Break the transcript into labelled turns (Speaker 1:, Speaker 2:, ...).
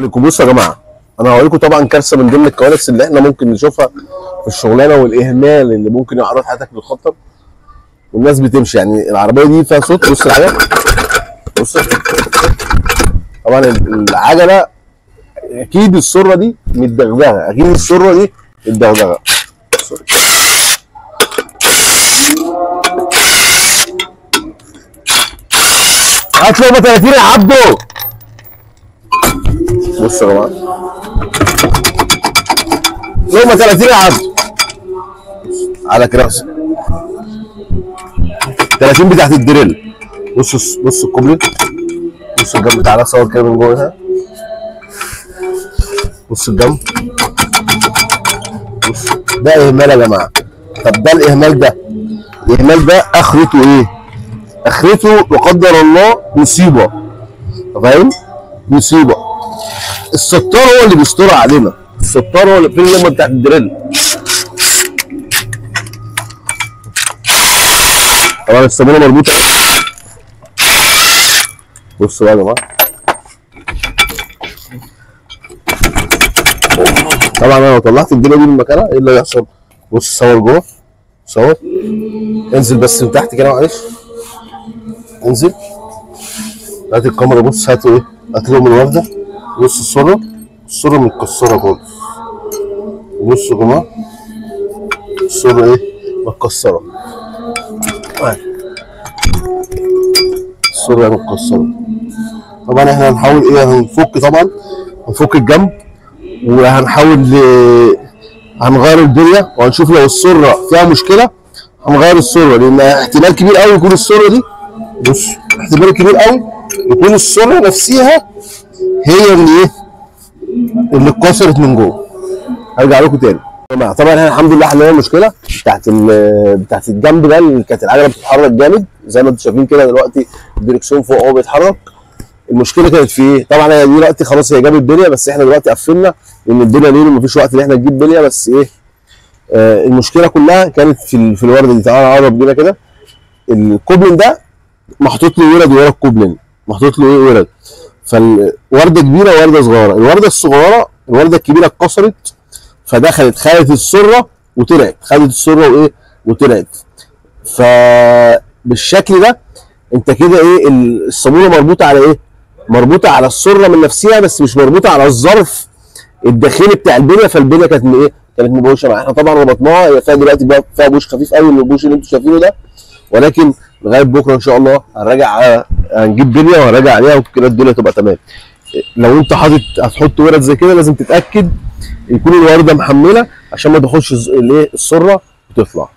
Speaker 1: عليكم. بصوا يا جماعة، انا هوريكم طبعا كارثة من ضمن الكوارث اللي احنا ممكن نشوفها في الشغلانة والاهمال اللي ممكن يعرض حياتك للخطر والناس بتمشي. يعني العربية دي فيها صوت، بص العجلة، بص طبعا العجلة اكيد السرة دي متدغدغه، اكيد السرة دي متدغدغه. هات لقمة 30 يا عبده. بص يا جماعة، لقمة 30 يا عبده على كراسي 30 بتاعت الدريل. بص بص الكوبلي، بص الجنب، تعالى صور كده من جوه. بص الجنب، بص ده اهمال يا جماعة. طب ده الاهمال ده، الاهمال ده اخرته ايه؟ اخرته لا قدر الله مصيبة، فاهم؟ مصيبة. الستار هو اللي بيسترها علينا، الستار هو اللي فين اللمة بتاعت الدريل. طبعا الصابونه مربوطة. بصوا بقى يا جماعة، طبعا انا لو طلعت الدنيا دي من مكانها ايه اللي هيحصل؟ بص صور جوه، صور، انزل بس من تحت كده معلش، انزل، هات الكاميرا، بص هات ايه، هات لهم الورده. بص السرة، السرة متكسره خالص. بصوا يا جماعة السرة ايه، متكسره، السرة متكسره. طبعا احنا هنحاول ايه، هنفك، طبعا هنفك الجنب، وهنحاول هنغير الدنيا، وهنشوف لو السرة فيها مشكلة هنغير السرة، لان احتمال كبير قوي يكون السرة دي، بص احتمال كبير قوي يكون السرة نفسها هي اللي ايه، اللي اتكسرت من جوه. هرجع لكم تاني يا جماعة. طبعا احنا الحمد لله حلينا المشكلة بتاعت الجنب ده اللي كانت العجلة بتتحرك جامد زي ما انتم شايفين كده دلوقتي، الدركسيون فوق اهو بيتحرك. المشكلة كانت في ايه؟ طبعا هي دلوقتي خلاص هي جابت بليه، بس احنا دلوقتي قفلنا لان الدنيا ليل ومفيش وقت ان احنا نجيب بليه. بس ايه، المشكلة كلها كانت في الورده دي. تعالى اقرب بينا كده. الكوبلين ده محطوط له ورد ورا الكوبلين، محطوط له ايه، ورد. فالورده كبيرة وورده صغيرة، الورده الصغيرة، الورده الكبيرة اتكسرت، فدخلت خدت السرة وطلعت، خدت السرة وايه وطلعت. فبالشكل ده انت كده ايه، الصابونه مربوطة على ايه؟ مربوطة على السرة من نفسها، بس مش مربوطة على الظرف الداخلي بتاع البلية. فالبليه كانت من ايه؟ كانت مبوشه معاها. احنا طبعا ربطناها، هي فيها دلوقتي بقى فيها بوش خفيف قوي من البوش اللي انتم شايفينه ده، ولكن لغاية بكره ان شاء الله هنراجع، هنجيب بليه وهنراجع عليها وكده الدنيا تبقى تمام. لو انت حاطط هتحط ورد زي كده لازم تتاكد يكون الورده محمله عشان ما تاخدش الايه السرة وتطلع.